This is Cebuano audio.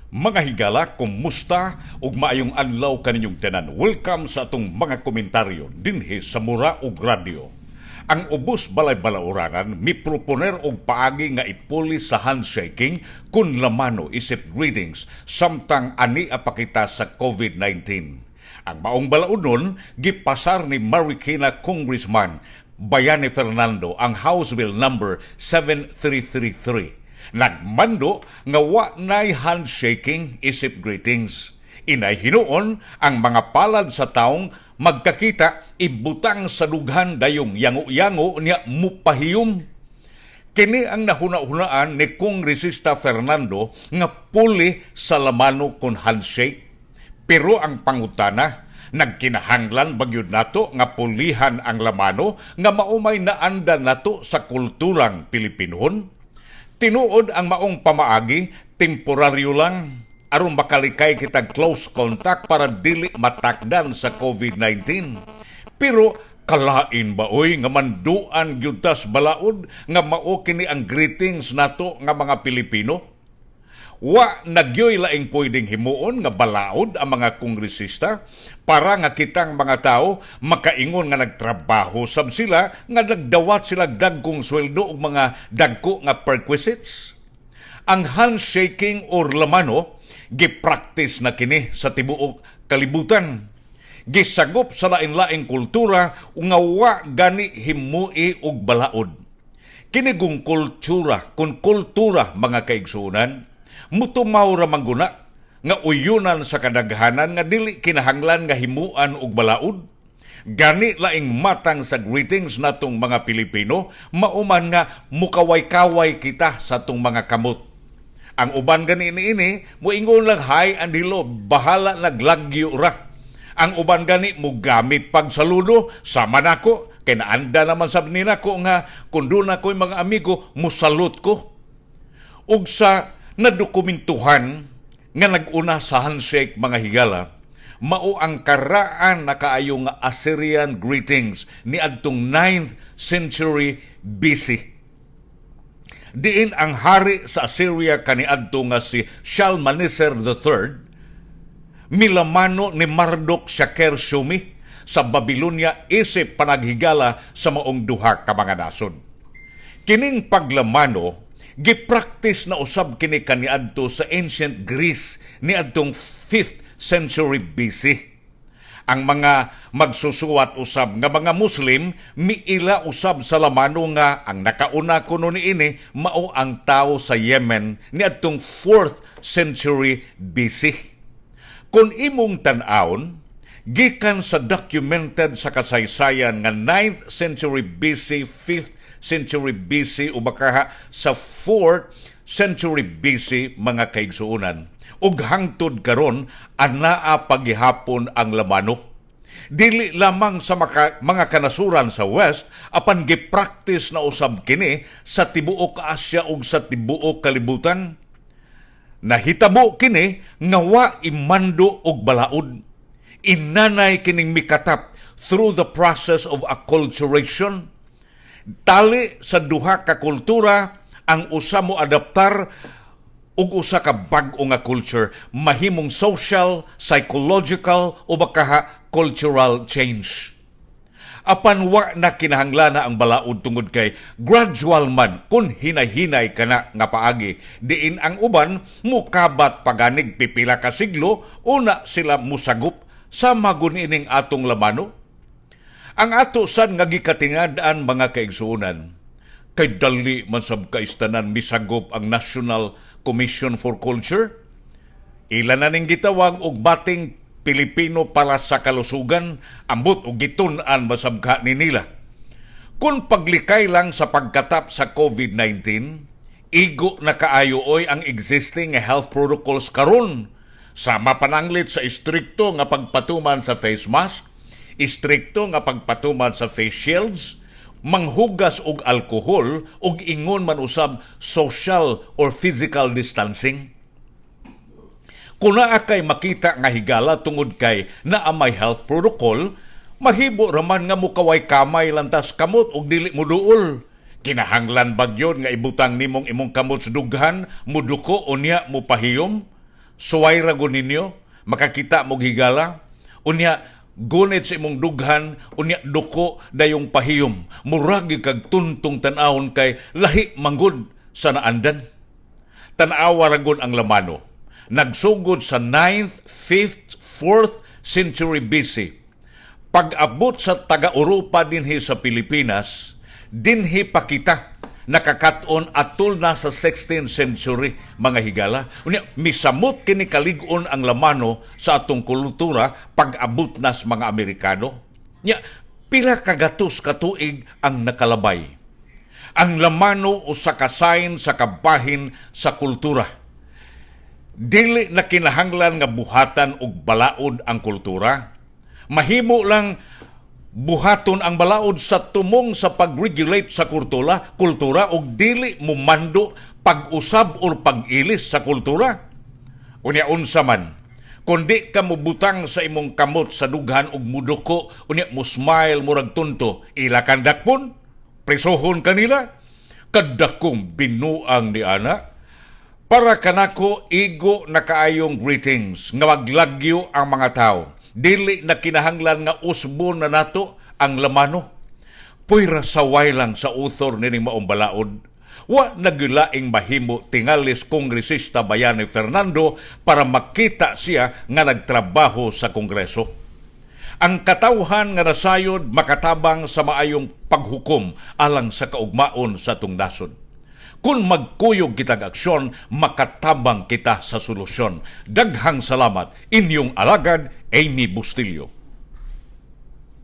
Mga higala, kumusta ug maayong adlaw kaninyong tanan. Welcome sa atong mga komentaryo dinhi sa Mura og Radyo. Ang Ubos Balay Balauranan miproponer og paagi nga ipuli sa handshaking kun lamano isip greetings samtang ani pa kita sa COVID-19. Ang maong balaudnon gipasar ni Marikina Congressman Bayani Fernando ang House Bill number 7333. Nagmando nga wa nay handshaking isip greetings. Inay hinuon ang mga palad sa taong magkakita ibutang sa dughan, dayong yango-yango niya mupahiyom. Kini ang nahuna-hunaan ni Kongresista Fernando nga puli sa lamano kon handshake. Pero ang pangutana, nagkinahanglan ba gyud nato nga pulihan ang lamano nga maumay naanda nato sa kulturang Pilipinohon? Tinuod, ang maong pamaagi, temporaryo lang aron makalikay kitag close contact para dili matakdan sa COVID-19. Pero kalain ba oy nga manduan gyud tas balaod nga mao kini ang greetings nato nga mga Pilipino? Wa nagyoy laing pwedeng himuon nga balaod ang mga kongresista para nga kitang mga tao makaingon nga nagtrabaho sab sila, nga nagdawat sila dagkong sweldo ug mga dagko nga perquisites. Ang handshaking or lamano, gipractice na kini sa tibuok kalibutan. Gisagop sa lain-laing kultura nga wa gani himui og balaod. Kini gung kultura, kun kultura, mga kaigsuonan, mutumaw ra mangguna nga uyunan sa kadaghanan nga dili kinahanglan nga himuan og balaod. Gani laing matang sa greetings natong mga Pilipino mauman nga mukaway-kaway kita sa atong mga kamot. Ang uban gani niini moingon lang hi and hello, bahala naglagyo ra. Ang uban gani mo gamit pagsaludo sama nako, kay naanda naman sab ni nako nga kung doon ako'y mga amigo, musalot ko. Ug sa nadokumentuhan nga nag-una sa handshake, mga higala, mao ang karaan na kaayo nga Assyrian greetings ni adtong 9th century BC. Diin ang hari sa Assyria kaniadto nga si Shalmaneser III milamano ni Marduk Shaker Shumi sa Babylonia isip panaghigala sa maong duha ka mga nasod. Kining paglamano gipractice na usab kini kaniadto sa ancient Greece niadtong 5th century BC. Ang mga magsusuwat usab nga mga Muslim miila usab sa lamano nga ang nakauna kuno niini mao ang tao sa Yemen niadtong 4th century BC. Kung imong tan-awon, gikan sa documented sa kasaysayan nga 9th century BC, 5th century BC o baka sa 4th century BC, mga kaigsuonan, ug hangtod karon anaa pagihapon ang lamano. Dili lamang sa mga kanasuran sa West, apan gipractice na usab kini sa tibuok Asia ug sa tibuok kalibutan. Nahitabo kini nga wa imando og balaod. Inanay kining mikatap through the process of acculturation. Tali sa duha ka kultura, ang usa mo adaptar og usa ka bag-o nga culture, mahimong social, psychological o baka cultural change. Apan wa na kinahanglana ang balaod tungod kay gradual man kun hinay-hinay kana nga paagi, diin ang uban mukabat paganig pipila ka siglo una sila musagop sa magunining atong lamano. Ang ato sad nga gikatingad-an, mga kaigsuonan, kay dali man sab kaistanan misagop ang National Commission for Culture. Ila na ning gitawag og Bating Pilipino para sa Kalusugan, ambot og gitun-an masabka ni nila. Kung paglikay lang sa pagkatap sa COVID-19, igo na kaayo oy ang existing nga health protocols karon. Sama pananglit sa istrikto nga pagpatuman sa face mask, istrikto nga pagpatuman sa face shields, manghugas og alkohol ug ingon man usab social or physical distancing. Kung naa kay makita nga higala tungod kay naa may health protocol, mahibo raman nga mukaway kamay lantas kamot ug dili muduol. Kinahanglan ba gyud nga ibutang nimong imong kamot sa dughan, muduko unya mupahiyom? Suway ra gud ninyo, makakita mo higala, unya gunit sa imong dughan, unya duko dayong pahiyom. Murag kag tuntong tan-awon kay lahi manggod sa naandan. Tan-awa ra gud ang lamano. Nagsugod sa 9th, 5th, 4th century BC. Pag-abot sa taga-Europa dinhi sa Pilipinas, dinhi pa kita nakakaton atol na sa 16th century, mga higala. Unya, misamot kini kalig-on ang lamano sa atong kultura pag-abot na sa mga Amerikano. Nya, pila kagatos katuig ang nakalabay. Ang lamano usa ka sign sa kabahin sa kultura. Dili na kinahanglan nga buhatan og balaod ang kultura. Mahimo lang buhaton ang balaod sa tumong sa pag-regulate sa kultura og dili mumando pag-usab or pag-ilis sa kultura. Unya unsa man, kundi ka mobutang sa imong kamot sa dughan og muduko, unya mo smile murag tunto, ila kang dakpon, presohon kanila. Kadakong binuang ni ana. Para kanako, igo na kaayong greetings nga maglagyo ang mga tao. Dili na kinahanglan nga usbon na nato ang lamano. Puyra saway lang sa author nining maong balaod. Wa nagilaing mahimo tingalis Kongresista Bayani Fernando para makita siya nga nagtrabaho sa Kongreso. Ang katawhan nga nasayod makatabang sa maayong paghukom alang sa kaugmaon sa atong nasod. Kung magkuyog kitag aksyon, makatabang kita sa solusyon. Daghang salamat. Inyong alagad, Amy Bustillo.